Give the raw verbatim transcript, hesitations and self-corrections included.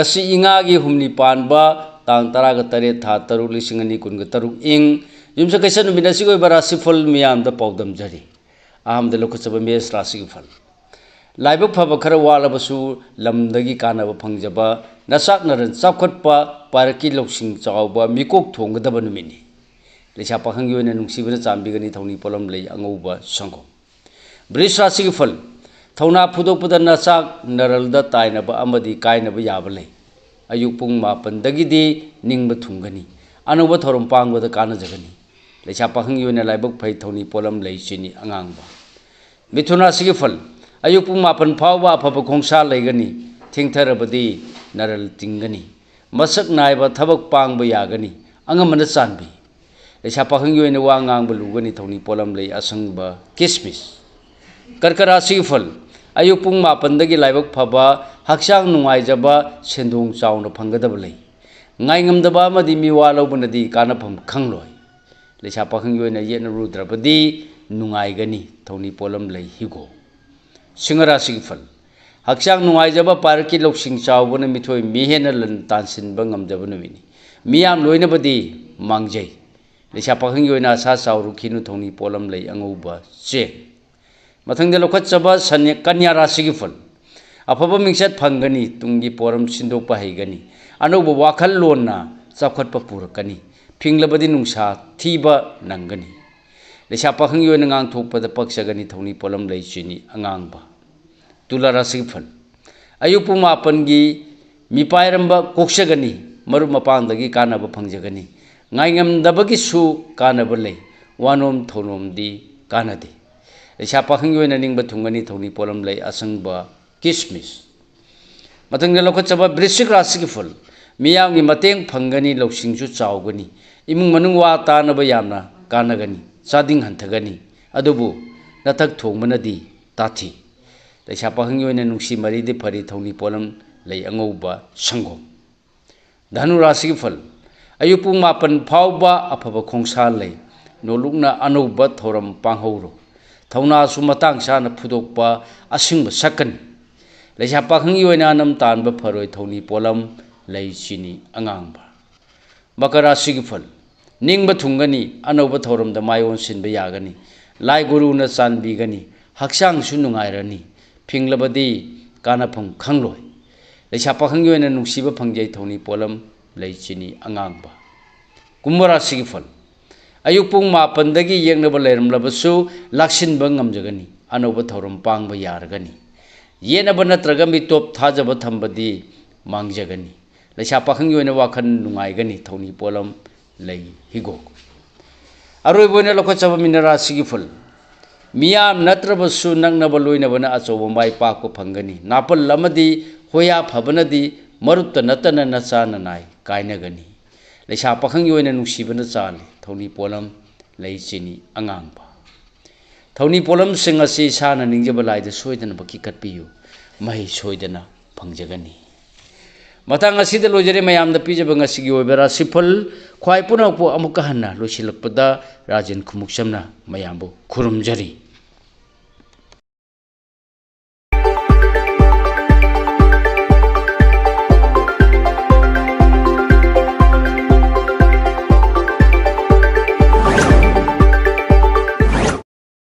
ꯉꯁꯤ ꯏꯉꯥꯒꯤ ꯍꯨꯝꯅꯤ ꯄꯥꯟꯕ, ꯇꯥꯡ ꯇꯔꯥꯒ ꯇꯔꯦꯠ, ꯊꯥ ꯇꯔꯨꯛ, ꯂꯤꯁꯤꯡ ꯑꯅꯤ ꯀꯨꯟꯒ ꯇꯔꯨꯛ ꯏꯪ, ꯌꯨꯝꯁꯀꯩꯁ ꯅꯨꯃꯤꯠ ꯑꯁꯤꯒꯤ ꯑꯣꯏꯕ ꯔꯥꯁꯤꯐꯜ ꯃꯤꯌꯥꯝꯗ ꯄꯥꯎꯗꯝꯖꯔꯤ꯫ ꯑꯍꯥꯟꯕꯗ ꯂꯧꯈꯠꯆꯕ ꯃꯦꯁ ꯔꯥꯁꯤꯒꯤ ꯐꯜ꯫ ꯂꯥꯏꯕꯛ ꯐꯕ ꯈꯔ ꯋꯥꯠꯂꯕꯁꯨ ꯂꯝꯗꯒꯤ ꯀꯥꯟꯅꯕ ꯐꯪꯖꯕ, ꯅꯆꯥꯛ ꯅꯔꯟ ꯆꯥꯎꯈꯠꯄ, ꯄꯥꯏꯔꯛꯀꯤ ꯂꯧꯁꯤꯡ ꯆꯥꯎꯕ, ꯃꯤꯀꯣꯛ ꯊꯣꯡꯒꯗꯕ ꯅꯨꯃꯤꯠꯅꯤ꯫ ꯂꯩꯁꯥ ꯄꯥꯈꯪꯒꯤ ꯑꯣꯏꯅ ꯅꯨꯡꯁꯤꯕꯅ ꯆꯥꯟꯕꯤꯒꯅꯤ ꯊꯧꯅꯤ ꯄꯣꯠꯂꯝ ꯂꯩ ꯑꯉꯧꯕ ꯁꯪꯒꯣꯝ꯫ ꯕ꯭ꯔꯤꯖ ꯔꯥꯁꯤꯒꯤ ꯐꯜ꯫ ꯊꯧꯅꯥ ꯐꯨꯗꯣꯛꯄꯗ ꯅꯆꯥꯛ ꯅꯔꯜꯗ ꯇꯥꯏꯅꯕ ꯑꯃꯗꯤ ꯀꯥꯏꯅꯕ ꯌꯥꯕ ꯂꯩ꯫ ꯑꯌꯨꯛ ꯄꯨꯡ ꯃꯥꯄꯟꯗꯒꯤꯗꯤ ꯅꯤꯡꯕ ꯊꯨꯡꯒꯅꯤ꯫ ꯑꯅꯧꯕ ꯊꯧꯔꯝ ꯄꯥꯡꯕꯗ ꯀꯥꯟꯅꯖꯒꯅꯤ꯫ ꯂꯩꯁꯥ ꯄꯥꯈꯪꯒꯤ ꯑꯣꯏꯅ ꯂꯥꯏꯕꯛ ꯐꯩ ꯊꯧꯅꯤ ꯄꯣꯠꯂꯝ ꯂꯩ ꯆꯤꯅꯤ ꯑꯉꯥꯡꯕ꯫ ꯃꯤꯊꯨꯟ ꯔꯥꯁꯤꯒꯤ ꯐꯜ꯫ ꯑꯌꯨꯛ ꯄꯨꯡ ꯃꯥꯄꯟ ꯐꯥꯎꯕ ꯑꯐꯕ ꯈꯣꯡꯁꯥ ꯂꯩꯒꯅꯤ꯫ ꯊꯦꯡꯊꯔꯕꯗꯤ ꯅꯔꯜ ꯇꯤꯡꯒꯅꯤ꯫ ꯃꯁꯛ ꯅꯥꯏꯕ ꯊꯕꯛ ꯄꯥꯡꯕ ꯌꯥꯒꯅꯤ꯫ ꯑꯉꯝꯕꯅ ꯆꯥꯟꯕꯤ꯫ ꯂꯩꯁꯥ ꯄꯥꯈꯪꯒꯤ ꯑꯣꯏꯅ ꯋꯥ ꯉꯥꯡꯕ ꯂꯨꯒꯅꯤ ꯊꯧꯅꯤ ꯄꯣꯠꯂꯝ ꯂꯩ ꯑꯁꯪꯕ ꯀꯤꯁꯃꯤꯁ꯫ ꯀꯔꯀ ꯔꯥꯁꯤꯒꯤ ꯐꯜ꯫ ꯑꯌꯨꯛ ꯄꯨꯡ ꯃꯥꯄꯟꯗꯒꯤ ꯂꯥꯏꯕꯛ ꯐꯕ, ꯍꯛꯆꯥꯡ ꯅꯨꯡꯉꯥꯏꯖꯕ, ꯁꯦꯟꯗꯣꯡ ꯆꯥꯎꯅ ꯐꯪꯒꯗꯕ ꯂꯩ꯫ ꯉꯥꯏꯉꯝꯗꯕ ꯑꯃꯗꯤ ꯃꯤꯋꯥ ꯂꯧꯕꯅꯗꯤ ꯀꯥꯟꯅꯐꯝ ꯈꯪꯂꯣꯏ꯫ ꯂꯩꯁꯥ ꯄꯥꯈꯪꯒꯤ ꯑꯣꯏꯅ ꯌꯦꯠꯅꯔꯨꯗ꯭ꯔꯕꯗꯤ ꯅꯨꯡꯉꯥꯏꯒꯅꯤ ꯊꯧꯅꯤ ꯄꯣꯠꯂꯝ ꯂꯩ ꯍꯤꯒꯣꯛ꯫ ꯁꯤꯡꯍ ꯔꯥꯁꯤꯒꯤ ꯐꯜ꯫ ꯍꯛꯆꯥꯡ ꯅꯨꯡꯉꯥꯏꯖꯕ, ꯄꯥꯏꯔꯛꯀꯤ ꯂꯧꯁꯤꯡ ꯆꯥꯎꯕꯅ ꯃꯤꯊꯣꯏ ꯃꯤꯍꯦꯟꯅ ꯂꯟ ꯇꯥꯟꯁꯤꯟꯕ ꯉꯝꯖꯕ ꯅꯨꯃꯤꯠꯅꯤ꯫ ꯃꯤꯌꯥꯝ ꯂꯣꯏꯅꯕꯗꯤ ꯃꯥꯡꯖꯩ꯫ ꯂꯩꯁꯥ ꯄꯥꯈꯪꯒꯤ ꯑꯣꯏꯅ ꯑꯁꯥ ꯆꯥꯎꯔꯨꯈꯤꯅꯨ ꯊꯧꯅꯤ ꯄꯣꯠꯂꯝ ꯂꯩ ꯑꯉꯧꯕ ꯆꯦꯡ꯫ ꯃꯊꯪꯗ ꯂꯧꯈꯠꯆꯕ ꯁꯟꯌ-, ꯀꯟꯌꯥ ꯔꯥꯁꯤꯒꯤ ꯐꯜ꯫ ꯑꯐꯕ ꯃꯤꯡꯆꯠ ꯐꯪꯒꯅꯤ, ꯇꯨꯡꯒꯤ ꯄꯣꯔꯝ ꯁꯤꯟꯗꯣꯛꯄ ꯍꯩꯒꯅꯤ꯫ ꯑꯅꯧꯕ ꯋꯥꯈꯜꯂꯣꯟꯅ ꯆꯥꯎꯈꯠꯄ ꯄꯨꯔꯛꯀꯅꯤ꯫ ꯐꯤꯡꯂꯕꯗꯤ ꯅꯨꯡꯁꯥ ꯊꯤꯕ ꯅꯪꯒꯅꯤ꯫ ꯂꯩꯁꯥ ꯄꯥꯈꯪꯒꯤ ꯑꯣꯏꯅ ꯉꯥꯡꯊꯣꯛꯄꯗ ꯄꯛꯆꯒꯅꯤ ꯊꯧꯅꯤ ꯄꯣꯠꯂꯝ ꯂꯩ ꯆꯤꯅꯤ ꯑꯉꯥꯡꯕ꯫ ꯇꯨꯂꯥ ꯔꯥꯁꯤꯒꯤ ꯐꯜ꯫ ꯑꯌꯨꯛ ꯄꯨꯡ ꯃꯥꯄꯟꯒꯤ ꯃꯤꯄꯥꯏꯔꯝꯕ ꯀꯣꯛꯆꯒꯅꯤ꯫ ꯃꯔꯨꯞ ꯃꯄꯥꯡꯗꯒꯤ ꯀꯥꯟꯅꯕ ꯐꯪꯖꯒꯅꯤ꯫ ꯉꯥꯏꯉꯝꯗꯕꯒꯤꯁꯨ ꯀꯥꯟꯅꯕ ꯂꯩ꯫ ꯋꯥꯅꯣꯝ ꯊꯧꯅꯣꯝꯗꯤ ꯀꯥꯟꯅꯗꯦ꯫ ꯂꯩꯁꯥ ꯄꯥꯈꯪꯒꯤ ꯑꯣꯏꯅ ꯅꯤꯡꯕ ꯊꯨꯡꯒꯅꯤ ꯊꯧꯅꯤ ꯄꯣꯠꯂꯝ ꯂꯩ ꯑꯁꯪꯕ ꯀꯤꯁꯃꯤꯁ꯫ ꯃꯊꯪꯗ ꯂꯧꯈꯠꯆꯕ ꯕ꯭ꯔꯤꯁꯤꯛ ꯔꯥꯁꯤꯒꯤ ꯐꯜ꯫ ꯃꯤꯌꯥꯝꯒꯤ ꯃꯇꯦꯡ ꯐꯪꯒꯅꯤ, ꯂꯧꯁꯤꯡꯁꯨ ꯆꯥꯎꯒꯅꯤ꯫ ꯏꯃꯨꯡ ꯃꯅꯨꯡ ꯋꯥ ꯇꯥꯅꯕ ꯌꯥꯝꯅ ꯀꯥꯟꯅꯒꯅꯤ, ꯆꯥꯗꯤꯡ ꯍꯟꯊꯒꯅꯤ꯫ ꯑꯗꯨꯕꯨ ꯅꯊꯛ ꯊꯣꯡꯕꯅꯗꯤ ꯇꯥꯊꯤ꯫ ꯂꯩꯁꯥ ꯄꯥꯈꯪꯒꯤ ꯑꯣꯏꯅ ꯅꯨꯡꯁꯤ ꯃꯔꯤꯗꯤ ꯐꯔꯤ ꯊꯧꯅꯤ ꯄꯣꯠꯂꯝ ꯂꯩ ꯑꯉꯧꯕ ꯁꯪꯒꯣꯝ꯫ ꯙꯅꯨ ꯔꯥꯁꯤꯒꯤ ꯐꯜ꯫ ꯑꯌꯨꯛ ꯄꯨꯡ ꯃꯥꯄꯟ ꯐꯥꯎꯕ ꯑꯐꯕ ꯈꯣꯡꯁꯥ ꯂꯩ꯫ ꯅꯣꯂꯨꯛꯅ ꯑꯅꯧꯕ ꯊꯧꯔꯝ ꯄꯥꯡꯍꯧꯔꯣ꯫ ꯊꯧꯅꯥꯁꯨ ꯃꯇꯥꯡ ꯆꯥꯅ ꯐꯨꯗꯣꯛꯄ ꯑꯁꯤꯡꯕ ꯁꯛꯀꯅꯤ꯫ ꯂꯩꯁꯥ ꯄꯥꯈꯪꯒꯤ ꯑꯣꯏꯅ ꯑꯅꯝ ꯇꯥꯟꯕ ꯐꯔꯣꯏ, ꯊꯧꯅꯤ ꯄꯣꯠꯂꯝ ꯂꯩ ꯆꯤꯅꯤ ꯑꯉꯥꯡꯕ꯫ ꯃꯀꯔ ꯔꯥꯁꯤꯒꯤ ꯐꯜ: ꯅꯤꯡꯕ ꯊꯨꯡꯒꯅꯤ, ꯑꯅꯧꯕ ꯊꯧꯔꯝꯗ ꯃꯥꯏ ꯑꯣꯟꯁꯤꯟꯕ ꯌꯥꯒꯅꯤ, ꯂꯥꯏ ꯒꯨꯔꯨꯅ ꯆꯥꯟꯕꯤꯒꯅꯤ, ꯍꯛꯆꯥꯡꯁꯨ ꯅꯨꯡꯉꯥꯏꯔꯅꯤ, ꯐꯤꯡꯂꯕꯗꯤ ꯀꯥꯟꯅꯐꯝ ꯈꯪꯂꯣꯏ꯫ ꯂꯩꯁꯥ ꯄꯥꯈꯪꯒꯤ ꯑꯣꯏꯅ ꯅꯨꯡꯁꯤꯕ ꯐꯪꯖꯩ, ꯊꯧꯅꯤ ꯄꯣꯠꯂꯝ ꯂꯩ ꯆꯤꯅꯤ ꯑꯉꯥꯡꯕ꯫ ꯀꯨꯝꯚ ꯔꯥꯁꯤꯒꯤ ꯐꯜ: ꯑꯌꯨꯛ ꯄꯨꯡ ꯃꯥꯄꯟꯗꯒꯤ ꯌꯦꯛꯅꯕ ꯂꯩꯔꯝꯂꯕꯁꯨ ꯂꯥꯛꯁꯤꯟꯕ ꯉꯝꯖꯒꯅꯤ, ꯑꯅꯧꯕ ꯊꯧꯔꯝ ꯄꯥꯡꯕ ꯌꯥꯔꯒꯅꯤ, ꯌꯦꯠꯅꯕ ꯅꯠꯇ꯭ꯔꯒ ꯃꯤꯇꯣꯞ ꯊꯥꯖꯕ ꯊꯝꯕꯗꯤ ꯃꯥꯡꯖꯒꯅꯤ꯫ ꯂꯩꯁꯥ ꯄꯥꯈꯪꯒꯤ ꯑꯣꯏꯅ ꯋꯥꯈꯜ ꯅꯨꯡꯉꯥꯏꯒꯅꯤ, ꯊꯧꯅꯤ ꯄꯣꯠꯂꯝ ꯂꯩ ꯍꯤꯒꯣꯛ꯫ ꯑꯔꯣꯏꯕ ꯑꯣꯏꯅ ꯂꯧꯈꯠꯆꯕ ꯃꯤꯅ ꯔꯥꯁꯤꯒꯤ ꯐꯜ: ꯃꯤꯌꯥꯝ ꯅꯠꯇ꯭ꯔꯕꯁꯨ ꯅꯛꯅꯕ ꯂꯣꯏꯅꯕꯅ ꯑꯆꯧꯕ ꯃꯥꯏ ꯄꯥꯛꯄ ꯐꯪꯒꯅꯤ꯫ ꯅꯥꯄꯜ ꯑꯃꯗꯤ ꯍꯣꯌꯥ ꯐꯕꯅꯗꯤ ꯃꯔꯨꯞꯇ ꯅꯠꯇꯅ ꯅꯆꯥ ꯅꯅꯥꯏ ꯀꯥꯏꯅꯒꯅꯤ꯫ ꯂꯩꯁꯥ ꯄꯥꯈꯪꯒꯤ ꯑꯣꯏꯅ ꯅꯨꯡꯁꯤꯕꯅ ꯆꯥꯜꯂꯤ, ꯊꯧꯅꯤ ꯄꯣꯠꯂꯝ ꯂꯩ ꯆꯤꯅꯤ ꯑꯉꯥꯡꯕ꯫ ꯊꯧꯅꯤ ꯄꯣꯠꯂꯝꯁꯤꯡ ꯑꯁꯤ ꯏꯁꯥꯅ ꯅꯤꯡꯖꯕ ꯂꯥꯏꯗ ꯁꯣꯏꯗꯅꯃꯛꯀꯤ ꯀꯠꯄꯤꯌꯨ, ꯃꯍꯩ ꯁꯣꯏꯗꯅ ꯐꯪꯖꯒꯅꯤ꯫ ꯃꯇꯥꯡ ꯑꯁꯤꯗ ꯂꯣꯏꯖꯔꯦ ꯃꯌꯥꯝꯗ ꯄꯤꯖꯕ ꯉꯁꯤꯒꯤ ꯑꯣꯏꯕ ꯔꯥꯁꯤꯐꯜ꯫ ꯈ꯭ꯋꯥꯏ ꯄꯨꯝꯅꯃꯛꯄꯨ ꯑꯃꯨꯛꯀ ꯍꯟꯅ ꯂꯣꯏꯁꯤꯜꯂꯛꯄꯗ ꯔꯥꯖꯦꯟ ꯈꯨꯃꯨꯛꯆꯝꯅ ꯃꯌꯥꯝꯕꯨ ꯈꯨꯔꯨꯝꯖꯔꯤ꯫